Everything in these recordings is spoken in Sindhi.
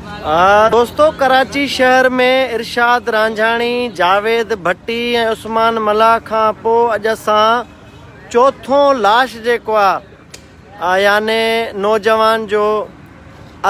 دوستو ڪراچي شهر ۾ ارشاد رانجهاڻي، جاويد ڀٽي ۽ عثمان ملاح کان پو اڄ اسان چوٿون لاش جيڪو آ يعني نوجوان جو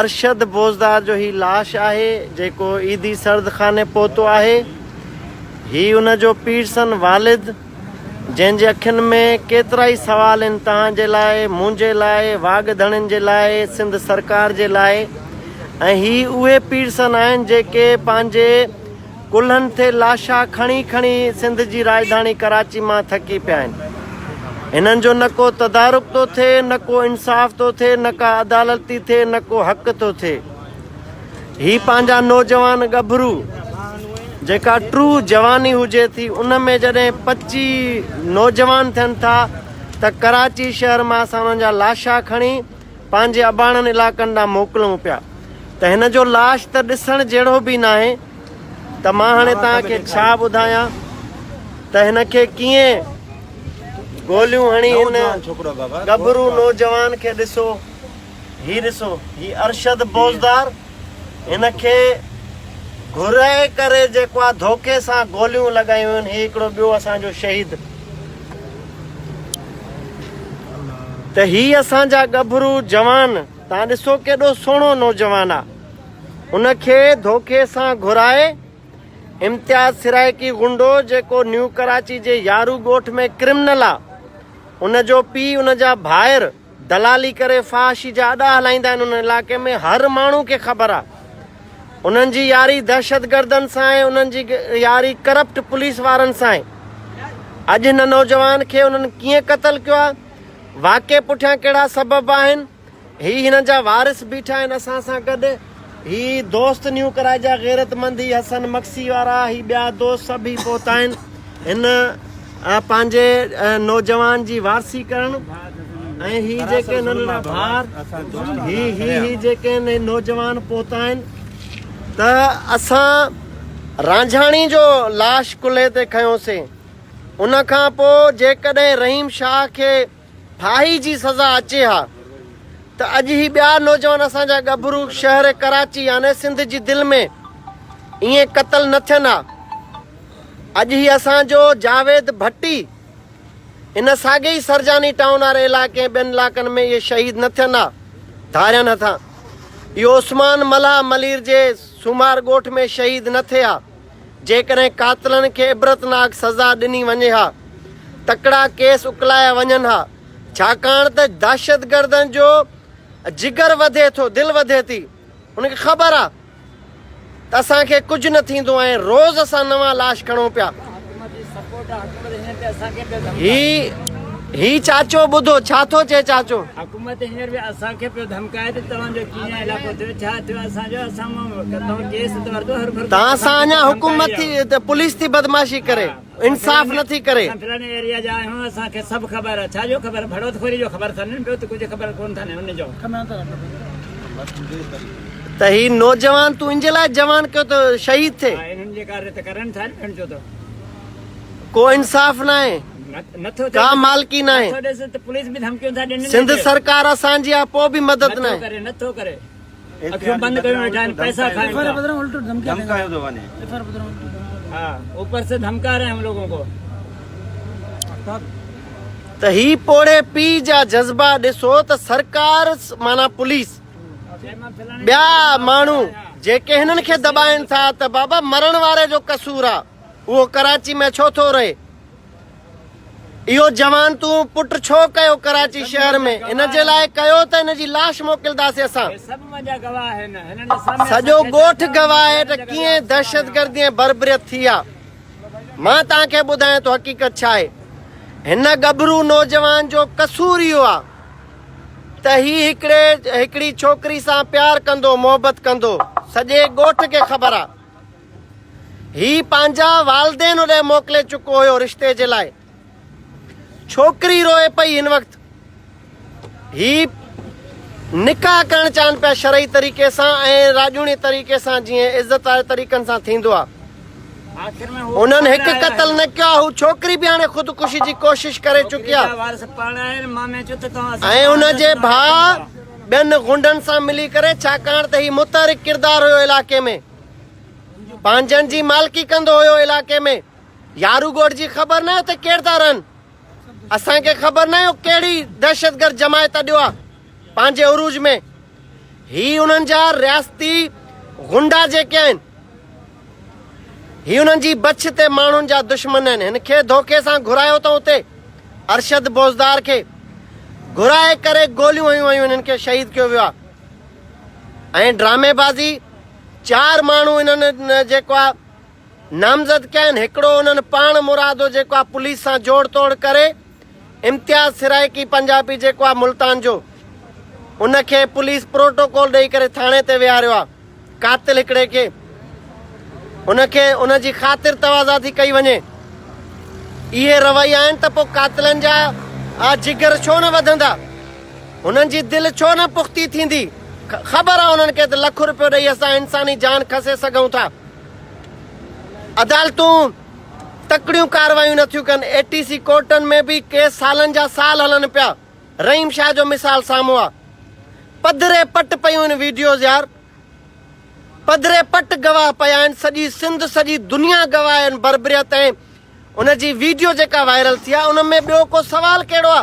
ارشد بوزدار جو هي لاش آهي جيڪو عيدي سرد خاني پهتو آهي هي ان جو پيرسن والد جنهن جي اکين ۾ ڪيترائي سوال آهن توهان جي لاء، منهنجي لاء، واڳ ڌڻين جي لاء، سنڌ سرڪار جي لاء ۽ هي اهي پيرسن آهن جيڪي پنهنجي ڪلهن تي لاشا کڻي کڻي سنڌ جي راڄڌاڻي ڪراچي مان ٿڪي پيا آهن. هنن جو نه ڪو تدارڪ ٿو ٿئي، نه ڪو انصاف ٿو ٿئي، نه ڪا عدالت ٿي ٿئي، نه ڪو حق ٿو ٿئي. هي پنهنجا نوجوان ڳڀرو جيڪا ٽرو جواني هجي ٿي ان ۾ جڏهن پچي نوجوان ٿين ٿا ته ڪراچي شهر مان اسان انهن جا لاشا کڻي پنهنجي اباڻن علائقن ڏانهن موڪلون پيا ته هن جو لاش ته ڏسڻ جهڙو به ناهي ته مان هاڻي توهان کي ڇا ٻڌايان ته هن کي ڪيئن گوليون هڻي هن ڳڀرو نوجوان کي ڏسو. هي ڏسو هي ارشد بوزدار هن کي گهرائي ڪري جيڪو آ ڌوڪي سان گوليون لڳايون آهن هي هڪڙو ٻيو اسان جو شهيد ته هي اسان جا ڳڀرو جوان تان ڏسو ڪيڏو سهڻو نوجوان آ ان کي ڌوڪي سان گهرائي امتياز سرائيڪي غنڊو جيڪو نيو ڪراچي جي يارو ڳوٺ ۾ ڪرمنل آ ان جو پي ان جا ڀائر دلالي ڪري فحاشي جا اڏا هلائيندا آهن ان علائقي ۾ هر ماڻهو کي خبر آ انهن جي ياري دهشتگردن سان آهي انهن جي ياري ڪرپٽ پوليس وارن سان آهي اڄ هن نوجوان کي انهن ڪيئن قتل ڪيو آ واقعي پٺيان ڪهڙا سبب آهن هي هنن جا وارث بيٺا آهن اسان سان گڏ هي دوست نيو ڪرائي جا غيرت مند هي حسن مگسي وارا هي ٻيا دوست سڀ هي پهتا آهن هن پنهنجي نوجوان جي وارثي ڪرڻ ۽ هي جيڪي ننڍڙا ڀار هي هي هي جيڪي آهن نوجوان پهتا آهن ته اسان رانجهاڻي جو لاش ڪلهي تي کنيوسين ان کان پوء جيڪڏهن رحيم شاهه کي ڦاهي جي سزا اچي ها ته اڄ هي ٻيا نوجوان اسان جا ڳڀرو شهر ڪراچي يعني سنڌ جي دل ۾ ائين قتل نه ٿين ها. اڄ هي اسان جو جاويد ڀٽي ان ساڳي ئي سرجاني ٽائون واري علائقي ۽ ٻين علائقن ۾ اهي شهيد نه ٿين ها ڌارين هٿان. اهو عثمان ملاح ملير جي سومار ڳوٺ ۾ شهيد نه ٿئي ها. جيڪڏهن قاتلن کي عبرتناڪ سزا ڏني وڃي ها، تڪڙا ڪيس اڪلايا وڃن ها، ڇاڪاڻ ته دهشتگردن جو جگر وڌي ٿو، دل وڌي ٿي، انهن کي خبر آ ته اسان کي ڪجهه نه ٿيندو ۽ روز اسان نوان لاش کڻون پيا. هي هي چاچو ٻڌو ڇا ٿو چئي چاچو. حڪومت هينئر به اسان کي پيو ڌمڪائي ته توهان جو ڪيئن علائقو ٿيو ڇا ٿيو اسان جو اسان مان توهان ڪيس ته ورتو هر ڀر توهان سان اڃا حڪومت ٿي ته پوليس ٿي بدمعاشي ڪري انصاف نه ٿي ڪري. اسان فلاڻي ايريا جا آهيون اسان کي سڀ خبر آهي ڇا جو خبر ڀڙوت خوري جو خبر اٿن ٻيو ته ڪجهه خبر ڪونه اٿن ان جو. ته هي نوجوان تون ان جي لاء جوان ڪيو ته شهيد ٿئي. ها انهن جي ڪاري ته ڪرن ٿا نه جو ته. ڪو انصاف ناهي. ڪا مالڪي ناهي. سنڌ سرڪار اسان جي آ پوء به مدد ناهي. ته هي پوڙهي پيء جا جذبا ڏسو ته سرڪار معنيٰ پوليس ٻيا ماڻهو جيڪي هنن کي دٻائين ٿا ته بابا مرڻ واري جو قصور آ اهو ڪراچي ۾ ڇو ٿو رهي. اهو جوان تون پٽ ڇو ڪيو ڪراچي شهر ۾ ان جي لاء ڪيو ته ان جي لاش موڪلداسين اسان. سڄو ڳوٺ گواهه آهي ته ڪيئن دهشتگردي ۽ بربريت ٿي آ. مان توهان کي ٻڌايان ٿو حقيقت ڇا آهي. هن ڳڀرو نوجوان جو قصور اهو آ ته هي هڪڙي هڪڙي ڇوڪري سان پيار ڪندو محبت ڪندو سڄي ڳوٺ کي خبر آ. هي پنهنجا والدين اڏي موڪلي چڪو هيو رشتي جي لاء. ڇوڪري روئي پئي هن وقت. هي نڪاح ڪرڻ چاهن پيا شرعي طريقي سان ۽ راڄوڻي طريقي سان جيئن عزت واري طريقن سان ٿيندو آ. انهن هڪ قتل نه ڪيو آ هو ڇوڪري به هاڻي خودڪشي جي ڪوشش ڪري چڪي آ ۽ ان جي ڀاء ٻين غنڊن سان ملي ڪري ڇاڪاڻ ته هي متحرڪ ڪردار هيو علائقي ۾ پنهنجن جي مالڪي ڪندو هيو علائقي ۾ يارو ڳوٺ جي خبر ناهي اتي ڪير ٿا رهن اسان کي خبر ناهي ڪهڙي دهشتگرد جماعت اڏيو آ پنهنجي عروج ۾ هي انهن جا رياستي غنڊا جيڪي آهن هي انهن جي بڇ تي ماڻهن جا دشمن آهن. هن کي ڌوڪي سان گهرايو اٿئون اتي ارشد بوزدار کي گهرائي ڪري گوليون هنيون ويون هنن کي شهيد ڪيو ويو آهي ۽ ڊرامي بازي چار ماڻهو انهن جيڪو آهي نامزد ڪيا آهن هڪڙو انهن پاڻ مرادو جيڪو آهي پوليس سان جوڙ توڙ ڪري امتياز سرائيڪي پنجابي جيڪو آهي ملتان جو ان کي پوليس پروٽوڪول ڏئي ڪري ٿاڻي تي ويهاريو آهي قاتل هڪڙي کي ان کي ان جي خاطر توازا ٿي ڪئي وڃي. اهي رويا آهن ته پوء قاتلن جا جگر ڇو نه وڌندا؟ هنن جي دل ڇو نه پختي ٿيندي؟ خبر آهي انهن کي ته لک روپيو ڏئي اسان انساني جان کسي سگهون ٿا. عدالتون تڪڙيون ڪارروايون نٿيون ڪن. اي ٽي سي ڪورٽن ۾ به ڪيس سالن جا سال هلن پيا. رحيم شاهه جو مثال سامهون آ. پڌري پٽ پيون آهن ويڊيوز يار. پڌري پٽ گواهه پيا آهن سڄي سنڌ سڄي دنيا گواهه آهن بربريت ۽ ان جي ويڊيو جيڪا وائرل ٿي آهي ان ۾ ٻيو ڪو سوال ڪهڙو آ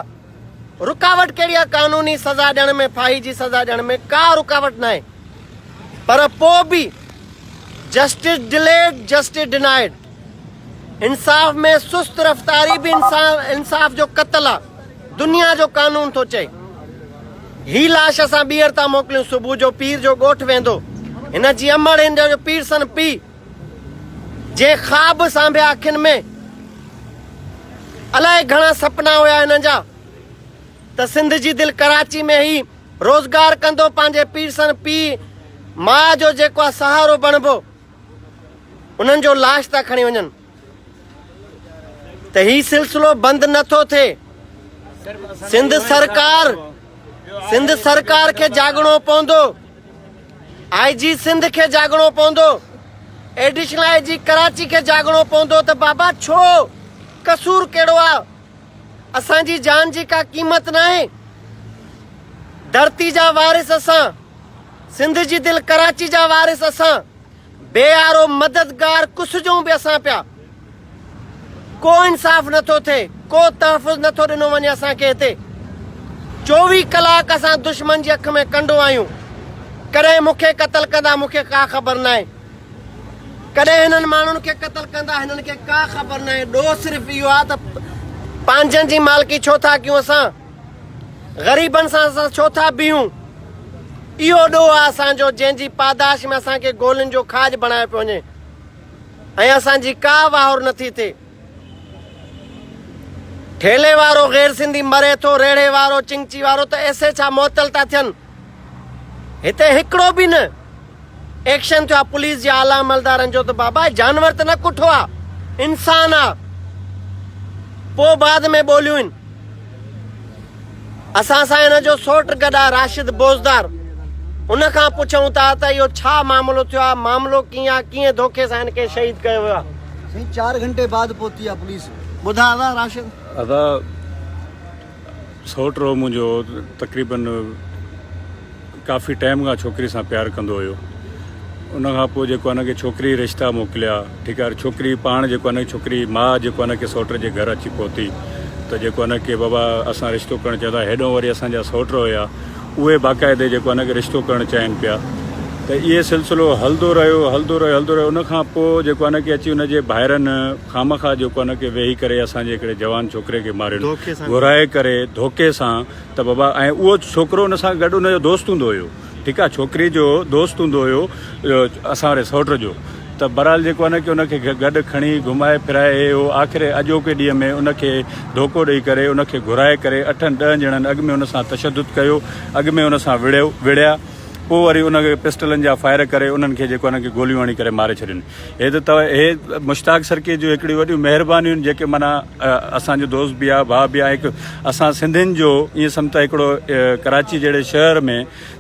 رڪاوٽ ڪهڙي آ قانوني سزا ڏيڻ ۾ ڦاهي جي سزا ڏيڻ ۾ ڪا رڪاوٽ ناهي پر پو به جسٽس ڊليڊ جسٽس ڊنائيڊ انصاف ۾ سست رفتاري به انصاف جو قتل آ دنيا جو قانون ٿو چئي هي لاش اسان ٻيهر ٿا موڪليون صبح جو پير جو ڳوٺ ويندو هن جي امڙ هن جو پيرسن پي جنهن خواب سانڀيا اکين ۾ الائي گهڻا سپنا هيا هنن جا ته سنڌ جي دل ڪراچي ۾ هي روزگار ڪندو پنهنجي پيرسن پي ماء جو جيڪو آ سهارو بڻبو انهن جو لاش ٿا کڻي وڃن ته هي سلسلو بند نه ٿو ٿئي. سنڌ سرڪار سنڌ سرڪار کي جاڳڻو پوندو. آء جي سنڌ کي جاڳڻو پوندو. ايڊيشنل I جي ڪراچي کي جاڳڻو پوندو ته بابا ڇو قصور ڪهڙو آ؟ اسان جي جان جي ڪا قيمت ناهي؟ ڌرتي جا وارث اسان، سنڌ جي دل ڪراچي جا وارث اسان. بي يارو مددگار ڪسجون به اسان پيا. ڪو انصاف نٿو ٿئي، ڪو تحفظ نٿو ڏنو وڃي اسان کي هتي. 24 ڪلاڪ اسان دشمن جي اک ۾ ڪنڊو آهيون. ڪڏهن مون کي قتل ڪندا مون کي ڪا خبر ناهي. ڪڏهن هنن ماڻهن کي قتل ڪندا هنن کي ڪا خبر ناهي. ڏوهه صرف اهو آهي ته پنهنجن جي مالڪي ڇو ٿا ڪيون اسان. غريبن سان اسان ڇو ٿا بيهون؟ اهو ڏوهه آهي اسان جو جنهن جي پاداش ۾ اسان کي گولين جو کاڄ بڻايو پيو وڃي ۽ اسان جي ڪا واهر نٿي ٿئي. ٺيلهي وارو غير سنڌي مري ٿو، ريڙهي وارو، چنگچي وارو ته ايس ايڇ آ معطل ٿا ٿين. هتي هڪڙو به نه ايڪشن ٿيو آهي پوليس جي اعليٰ عملدارن جو ته بابا جانور ته نه ڪٺو آهي انسان آهي. پوء بعد ۾ ٻوليون آهن. اسان سان هن جو سوٽ گڏ آهي راشد بوزدار ان کان پڇون ٿا ته اهو ڇا معاملو ٿيو آهي معاملو ڪيئن آهي ڪيئن ڌوکي سان هن کي شهيد ڪيو ويو آهي. سائين چار گهنٽي بعد پهتي آ پوليس. ٻڌاء ادا راشد. ادا سوٽ هو منهنجو تقريبن ڪافي ٽائيم کان ڇوڪري سان پيار ڪندو هيو ان کان پوء جيڪو آهي نه ڇوڪري رشتا موڪليا ٺيڪ آهي ڇوڪري پاڻ جيڪو آهي نه ڇوڪري ماء جيڪو آهي نه ڪي سوٽ جي گهر اچي پهتي ته جيڪو آهي نه ڪي بابا اسان رشتو ڪرڻ چاهيون ٿا هيڏو وري اسان جا سوٽ هيا اهي باقاعدي جيڪو آهي نه ڪي رشتو ڪرڻ چاهين پيا ته اهي سلسلو هلندو رهيو هلندو رهيو هلندو رهيو ان کان پوء جيڪو آهي نه ڪي اچي ان جي ڀائرن خامخواه جيڪو آهي نه ڪي ويهي ڪري اسان جي هڪڙي جوان ڇوڪري کي مارين گهرائي ڪري ڌوڪي سان ته بابا ۽ اهو ڇوڪرو ان سان گڏ ان جو دوست هوندو هيو ٺيڪ آ ڇوڪري جو دوست هوندو هيو اسان واري سئوٽ جو ته بهرحال جيڪو آ نه ڪي ان کي گڏ کڻي گهمائي ڦرائي هي هو آخر اڄوڪي ڏينهن ۾ ان کي ڌوڪو ڏئي ڪري ان کي گهرائي ڪري اٺن ڏهن ڄڻن اڳ ۾ ان سان تشدد ڪيو اڳ ۾ ان سان وڙهيو وڙهيا پوء وري ان کي پسٽلن جا فائر ڪري انهن کي جيڪو آ نه ڪي گوليون هڻي ڪري ماري ڇڏين هي ته تو هي مشتاق سرڪي جون هڪڙيون وڏيون مهربانيون جيڪي معنيٰ اسان جو دوست به آ ڀاء به آ هڪ اسان سنڌين جو ائين سمجھ ته هڪڙو ڪراچي جهڙي شهر ۾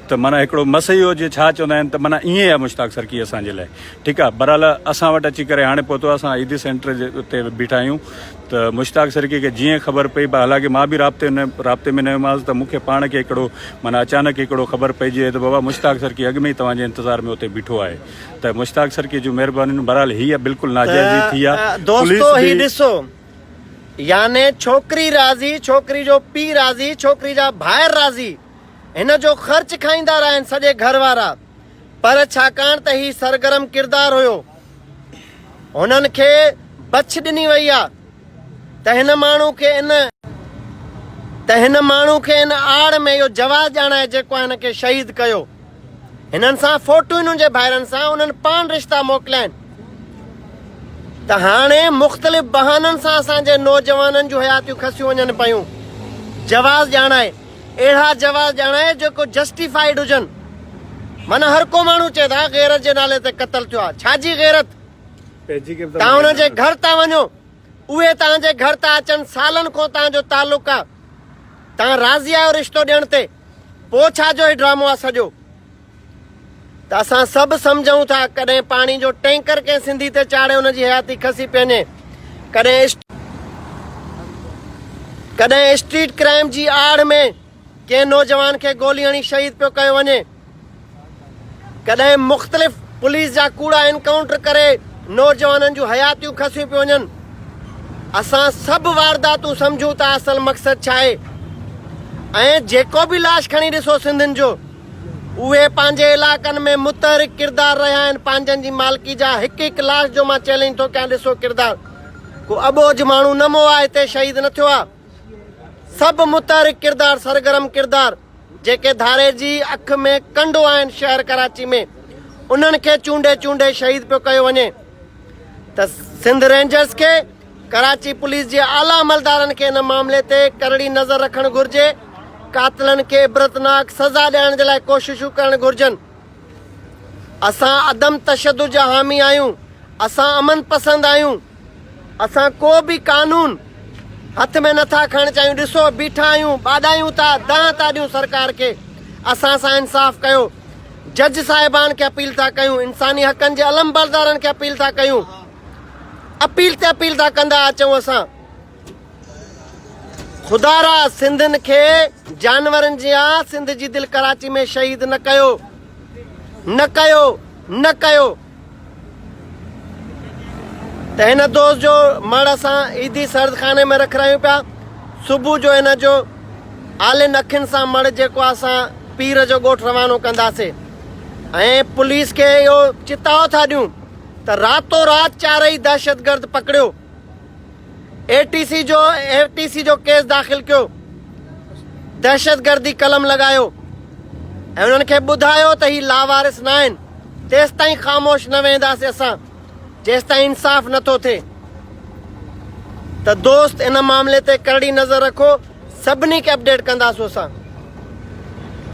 ته معنيٰ هڪڙو مسيحو جي ڇا چوندا آهن ته معنيٰ ائين آهي مشتاق سرڪي اسان جي لاء ٺيڪ آهي بهرحال اسان وٽ اچي ڪري هاڻي پهتو آهي اسان عيدي سينٽر جي اتي بيٺا آهيون ته مشتاق سرڪي کي جيئن خبر پئي پر حالانڪه مان به رابطي نه رابطي ۾ نه هيومانس ته مون کي پاڻ کي هڪڙو معنيٰ اچانڪ هڪڙو خبر پئجي وئي ته بابا مشتاق سرڪي اڳ ۾ ئي توهان جي انتظار ۾ اتي بيٺو آهي ته مشتاق سرڪي جون مهربانيون بهرحال هيء بلڪل ناجائزي ٿي آهي دوستو هي ڏسو يعني ڇوڪري راضي ڇوڪري جو پيء راضي ڇوڪري جا ڀائر راضي هن جو خرچ کائيندا رهيا آهن سڄي گهر وارا پر ڇاڪاڻ ته هي سرگرم ڪردار هيو هنن کي بڇ ڏني وئي آ ته هن ماڻهو کي ان ته هن ماڻهو کي ان آڙ ۾ اهو جواز ڄاڻائي جيڪو هن کي شهيد ڪيو هنن سان فوٽو هنن جي ڀائرن سان انهن پاڻ رشتا موڪليا آهن ته هاڻي مختلف بهانن سان اسان جي نوجوانن جون حياتيون کسيون وڃن پيون جواز ڄاڻائي اهڙا جواز ڄاڻائي جيڪو جسٽيفائيڊ هجن. معنيٰ هر ڪو ماڻهو چئي ته ها غيرت جي نالي تي قتل ٿيو آهي. ڇا جي غيرت؟ توهان انهن جي گهر ٿا وڃو، اهي توهان جي گهر ٿا اچن، سالن کان توهان جو تعلق آهي، توهان راضي آهيو رشتو ڏيڻ تي، پوء ڇا جو هي ڊرامو آهي سڄو؟ ته اسان سڀ سمجهون ٿا ڪڏهن پاڻي جو ٽينڪر ڪنهن سنڌي تي چاڙهي ان جي حياتي کسي پئي ڪڏهن ڪڏهن اسٽريٽ ڪرائيم جي آڙ ۾ ڪنهن نوجوان کي گولي هڻي شهيد پيو ڪيو وڃي ڪڏهن مختلف پوليس جا ڪوڙا انڪائونٽر ڪري نوجوانن جون حياتيون کسيون پيون وڃن. اسان سڀ وارداتون سمجهون ٿا اصل مقصد ڇا آهي ۽ جيڪو به لاش کڻي ڏسو سنڌين جو اهي پنهنجي علائقن ۾ متحرڪ ڪردار رهيا آهن پنهنجن جي مالڪي جا هڪ هڪ لاش جو مان چئلينج ٿو ڪيان ڏسو ڪردار ڪو اٻوجهه ماڻهو نه مئو آهي هتي شهيد نه ٿيو آهي سڀ متحرڪ ڪردار سرگرم ڪردار جيڪي ڌاري جي اک ۾ ڪنڊو آهن شهر ڪراچي ۾ انهن کي چونڊي چونڊي شهيد پيو ڪيو وڃي ته سنڌ رينجرز کي ڪراچي پوليس جي اعليٰ عملدارن کي ان معاملي تي ڪرڙي نظر رکڻ گهرجي قاتلن کي عبرتناڪ سزا ڏيارڻ جي لاء ڪوششون ڪرڻ گهرجن اسان عدم تشدد جا حامي آهيون، اسان امن پسند آهيون، اسان ڪو به قانون هٿ ۾ نٿا کڻڻ چاهيون، ڏسو بيٺا آهيون، ٻاڏايون ٿا، دانهن ٿا ڏيون سرڪار کي، اسان سان انصاف ڪيو، جج صاحبان کي اپيل ٿا ڪيون، انساني حقن جي علمبردارن کي اپيل ٿا ڪيون، اپيل تي اپيل ٿا ڪندا اچون اسان. خدارا سنڌين کي جانورن جيان سنڌ جي دل ڪراچي ۾ شهيد نه ڪيو نه ڪيو نه ڪيو ته هن دوست جو مڙ اسان عيدي سرد خاني ۾ رکرايون پيا صبح جو هن جو آلين اکين سان مڙ جيڪو اسان پير جو ڳوٺ روانو ڪنداسي ۽ پوليس کي اهو چتاء ٿا ڏيون ته راتو رات چارئي دهشتگرد پڪڙيو اي ٽي سي جو اي ٽي سي جو ڪيس داخل ڪيو دهشتگردي قلم لڳايو ۽ انهن کي ٻڌايو ته هي لاوارث نه آهن تيستائين خاموش نه ويهنداسين اسان جيستائين انصاف نٿو ٿئي ته دوست ان معاملي تي ڪرڙي نظر رکو سڀني کي اپڊيٽ ڪنداسون اسان.